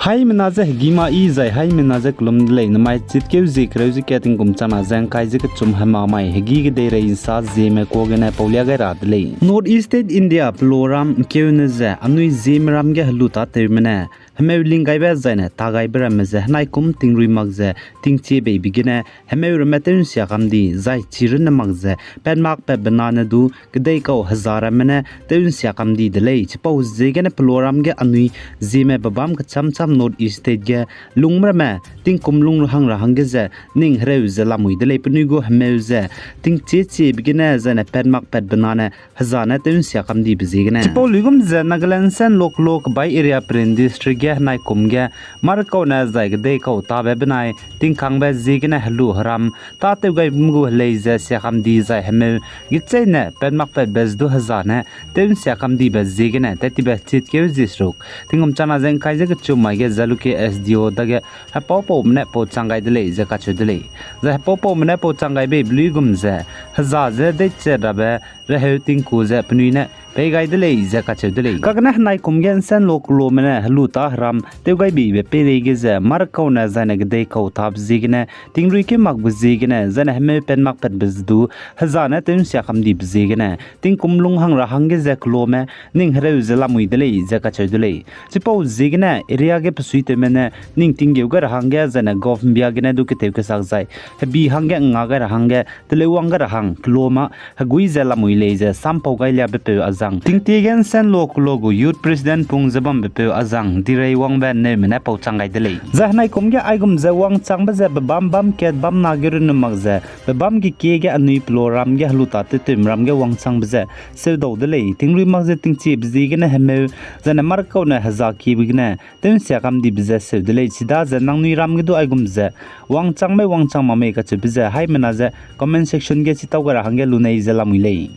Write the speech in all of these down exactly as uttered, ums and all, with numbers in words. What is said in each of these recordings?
Haimena ze hegî ma yi zai haimena ze kelum de lei, namai chitkeu zie kereu ze kat tingkum chana ze ngkai ze kechum hema mai hegî kedeirei nsa zieme kuâ gene paulia gai ra de lei. North East State India peloram ngkeune ze anui zieme ram ge helu tâtewme ne hemeu linggaibe zaine tagaibe ramme ze henai kum tingrui mak ze tingchie beibe gene hemeu ramme tew nsia kam di zai chirunne mak ze patmak patbe nane du kedei kau heza ramme ne tew nsia kam di de lei. Chipau ziegene peloram ge anui zieme bebâm kecham cham North East State ge lungme ramme tingkum lung hang ra hangge ze ning hereu ze lamui de lei. Penui gu hemeu ze tingchie chiebe gene zaine patmak patbe nane heza ne tew nsia kam dibe ziegene. Chipau luigum ze Nagaland Senlo Kelo kebai area Peren District ge henai kum ge markaune zai kedei kau tabe benai tingkangbe ziegene helu heram tâtew gai gu helei ze sia kam di zai hemeu gecheîne patmak patbe ze du heza ne tew nsia kam dibe ziegene tat tibe chitkeu zie seruk tingkum chana ze ngkai ze kechum mai ge Jalukie S D O dage hepaupaume ne pau chang gai de lei ze kacheu de lei. Zai hepaupaume ne pau chang gai beibe luigum ze heza ze deichat rabe reheu tingku ze penui ne pei gai de lei ze kacheu de lei. Kagene henai kum ge Nsenlo Kelome ne helu tâ heram tew gai beibe peireige ze markaune zaine kedei kau tabe ziegene tingrui keu makbe ziegene zaine hemeu patmak patbe ze du heza ne tew nsia kam dibe ziegene tingkum lung hang ra hangge ze Kelome ning hereu ze lamui de lei ze kacheu de lei. Chipau ziegene area ge besuitewme ne ning tinggeu gai ra hangge zaine government bia gene du ketew kesak zai hebi hangge nga gai ra hangge teleuwang gai ra hang Kelome hegui ze lamui lei ze sampau gai liabepeu azang tingtie ge Nsenlo Kelo gu Youth President pung ze bambepeu azang Direiwangbe Neume ne pau chang gai de lei. Zai henai kum ge aigum ze wangchangbe ze bebâm bâm kat bâm na ge runne mak ze bebâm gekie ge anui peloram ge helu tâ tewtewme ram ge wangchangbe ze seudau de lei. Tingrui mak ze tingchiebe ziegene hemeu zaine markaune heza kiebe gene tew nsia kam dibe ze seu de lei. Chidaze nangnui ram ge du aigum ze wangchangme wangchang mak mei kacheube ze haimena ze comment section ge chitau gai ra hangge lunei ze lamui lei.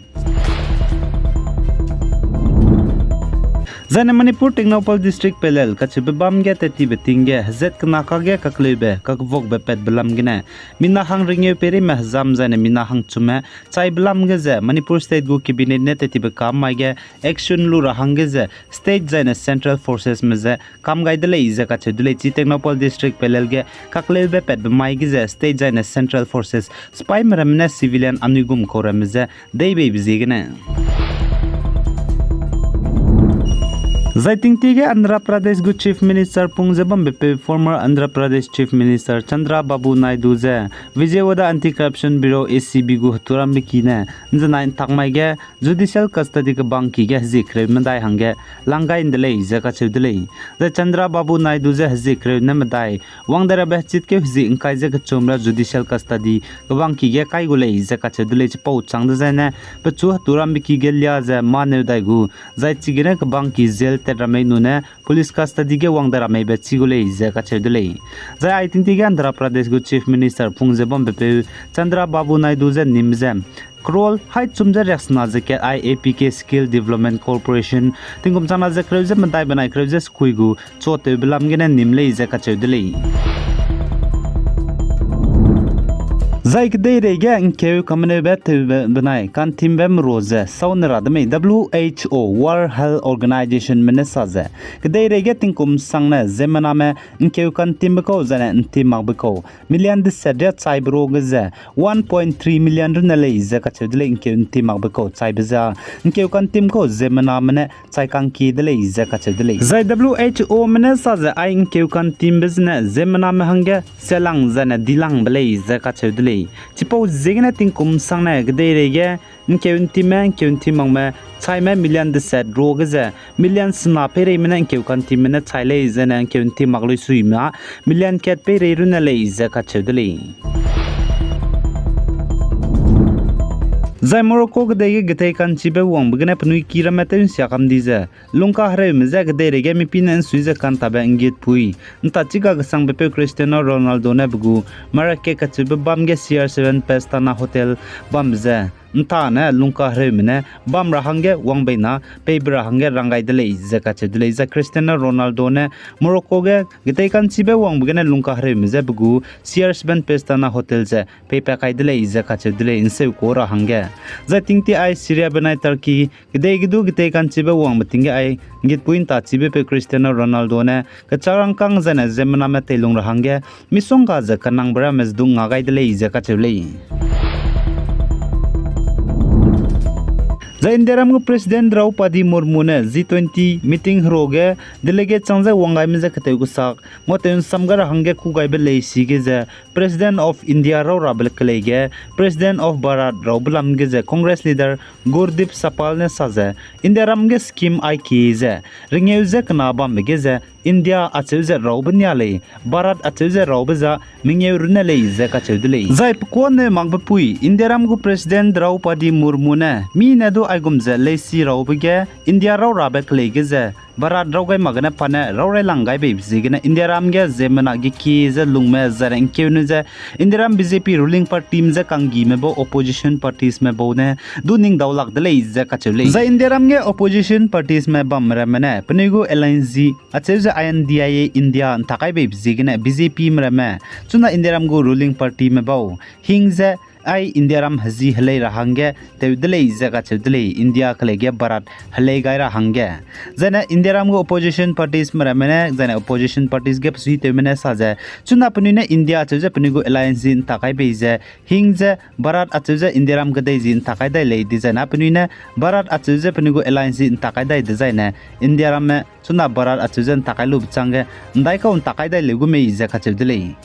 Zaine Manipur Tengnoupal District pelel kacheube bam ge tat tibe ting ge hezat kena kage kakleube kakvokbe patbe lam gene mina hang rengeu peireime hezam zaine mina hangchumme chaibe lam ge ze Manipur State gu Cabinet ne tat tibe kam mai ge action lu ra hangge ze State zaine Central Forcesme ze kam gai de lei ze kacheu de lei. Chi Tengnoupal District pelel ge kakleube patbe mai ge ze State zaine Central Forces sipaime ramme ne civilian anui gum kau ramme ze deibeibe ziegene. Zai tingtie ge Andhra Pradesh gu Chief Minister pung ze bambepeu former Andhra Pradesh Chief Minister Chandrababu Naidu ze Vijayawada Anti-Corruption Bureau, A C B gu heturambe ki ne nzenai ntak mai ge judicial custody kebangki ge hezie kereu medai hangge lang gai nde lei ze kacheu de lei. Zai Chandrababu Naidu ze hezie kereu ne medai wang de rabe hechitkeu hezie ngkai ze kechum ra judicial custody kebangki ge kai gu lei ze kacheu de lei. Chipau chang dezaine pechu heturambe ki ge lia ze maneu dai gu, zai chigene kebangki jail tat ra mei nune police custody ge wang de ra meibe chi gu lei ze kacheu de lei. Zai ai tingtie ge Andhra Pradesh gu Chief Minister pung ze bambepeu Chandrababu Naidu ze nim ze crore hai chum ze riaksena ze kat ai A P K Skill Development Corporation tingkum changna ze kereu ze medai benai kereu ze sekui gu chotewbe lam gene nim lei ze kacheu de lei. Zai kedeirei ge ngkeu kameneube tewbe benai kantimbe meru ze sau ne ra de mei W H O, World Health Organizationme ne sa ze kedeirei ge tingkum sangne ziemmename ngkeu kantimbe kau zaine ntim makbe kau million deset riâ chaibe ruage ze one point three million runne lei ze kacheu de lei. Ngkeu ntim makbe kau chaibe ze ngkeu kantim kau ziemmename ne chai kangkie de lei ze kacheu de lei. Zai W H Ome ne sa ze ai ngkeu kantimbe zene ziemmename hangge selang zaine dilangbe lei ze kacheu de lei. Chipau ziegene tingkum sangne kedeirei ge ngkeu ntimme, ngkeu ntim makme chaime million deset ruage ze million sena peireime ne ngkeu kantimme ne chai lei zaine ngkeu ntim mak luisuime million kat peirei runne lei ze kacheu de lei. Zai Morocco kedei ge getei kanchibe wangbe gene penui ki ramme tew nsia kam di ze lungka hereume je kedeirei ge mipi ne nsui ze kantabe nggitpui nta chiga kesangbe peu Cristiano Ronaldo ne pe gu Marrakech kacheube bam ge C R seven Pestana Hotel bambe ze ’ntane lungkahereume ne bam ra hangge wangbeina peibe ra hangge rang gai de lei ze kacheu de lei. Zai Cristiano Ronaldo ne Morocco ge getei ka'nchibe wangbe gene lungkahereume je pe gu Sears Ben Pestana Hotel ze peipat kai de lei ze kacheu de lei, ’nseu ku ra hangge. Zai tingti ai Syria benai Turkey kedei ge du getei ka'nchibe wangbe ting ge ai ’nggitpui ’ntâchibe peu Cristiano Ronaldo ne kechâk rangkâng zaine ziemmename teilung ra hangge misongga ze kenangbe ramme ze du nga gai de lei ze kacheu lei. Zai Indiaram gu President Draupadi Murmu ne G twenty meeting heru ge delegate chang ze wang gaime je ketew kesak nguatew ’nsam gai ra hangge kû gaibe leisi ge ze President of India raw rabe kelei ge President of Bharat raube lam ge ze Congress leader Gurdeep Sapal ne sa ze, Indiaram ge scheme ai kie ze rengeu ze kena bambe ge ze India acheu ze raube nia lei, Bharat acheu ze raube za mengeu runne lei ze kacheu de lei. Zai pekuaneu makbe pui Indiaram gu President Draupadi Murmu ne mi ne du aigum ze leisi raube ge India raw rabe kelei ge ze Bharat raw gai mak gene pa ne raw railang gai beibe ziegene Indiaram ge ziemmena ge kie ze lungme zaine ’ngkeune ze Indiaram B J P ruling partyme je kanggime bau opposition partiesme bau ne du ning daulak de lei ze kacheu lei. Zai Indiaram ge opposition partiesme bam ramme ne penui gu alliance acheu ze I N D I A India ’ntak kai beibe ziegene B J Pme ramme chuna Indiaram gu ruling partyme bau hing ze ai Indiaram hezi helei ra hangge tew de lei ze kacheu de lei, India kelei ge Bharat helei gai ra hangge. Zaine Indiaram gu opposition partiesme ramme ne zaine opposition parties ge pesuitewme ne sa ze, chuna penui ne India acheu ze penui gu alliance ’ntak kai bei ze hing ze Bharat acheu ze Indiaram kedei zi ’ntak kai dai lei dezaine penui ne Bharat acheu ze penui gu alliance ’ntak kai dai dezaine Indiaramme chuna Bharat acheu ze ’ntak kai lube chângge ’ndaikau ’ntak kai dai leu gu mei ze kacheu de lei.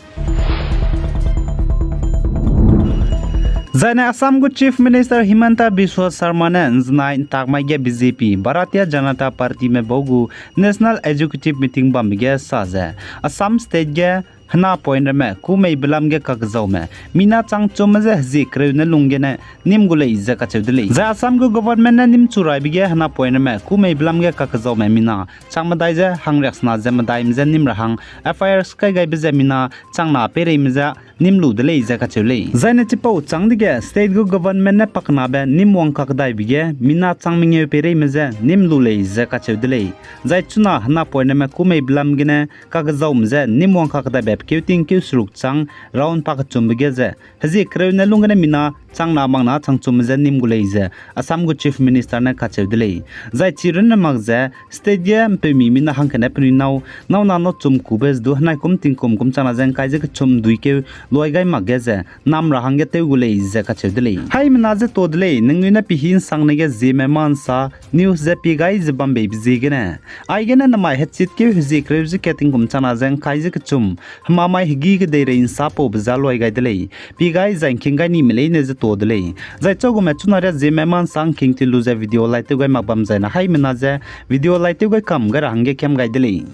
Zaine Assam gu Chief Minister Himanta Biswa Sarma ne ’nzenai ’ntak mai ge B J P, Bharatiya Janata Partyme bau gu National Executive Meeting bambe ge sa ze, Assam State ge henapoine ramme kûmeibe lam ge kakezaume mina chang chumme je hezie kereu ne lung gene nîm gu lei ze kacheu de lei. Zai Assam gu government ne nîm chu raibe ge henapoine ramme kûmeibe lam ge kakezaume mina chang medai ze hangriaksena ze medaime je nîm ra hang F I R kai gaibe ze mina chang na peireime je nîm lu de lei ze kacheu lei. Zaine chipau châng dege state gu government ne pakenabe nîm wang kakdaibe ge mina chang mengeu peireime je nîm lu lei ze kacheu de lei. Zai chuna henapoine ramme kûmeibe lam gene kakezaume je nîm wang kakdaibe pekeu ting keu seruk chang round pakechumbe ge ze hezie kereu ne lung gene mina chang na mak na chang chumme je nîm gu lei ze Assam gu Chief Minister ne kacheu de lei. Zai chi runne mak ze state ge ’mpeumi mina hangkene penui nâu, nâu na nâu chum kube ze du henai kum tingkum kum chang na ze ’ngkai ze kechum duikeu luai gai mak ge ze nam ra hangge tew gu lei ze kacheu de lei. Haimena je ta de lei, ningnui ne pehî ’nsangne ge Zeme Ma Nsa news ze pie gai ze bam beibe ziegene. Aigene namai hechitkeu hezie kereu ze kat tingkum chang na ze ’ngkai ze kechum, hemamai hegî kedeirei ’nsa paube ze luai gai de lei. Pie gai zai ’ngking gai nime leine ze ta de lei. Zai chagume chuna ria Zeme Ma Nsa ’ngking ti lu ze video laitew gai mak bam zaine haimena ze video laitew gai kam gai ra hangge kiam gai de lei.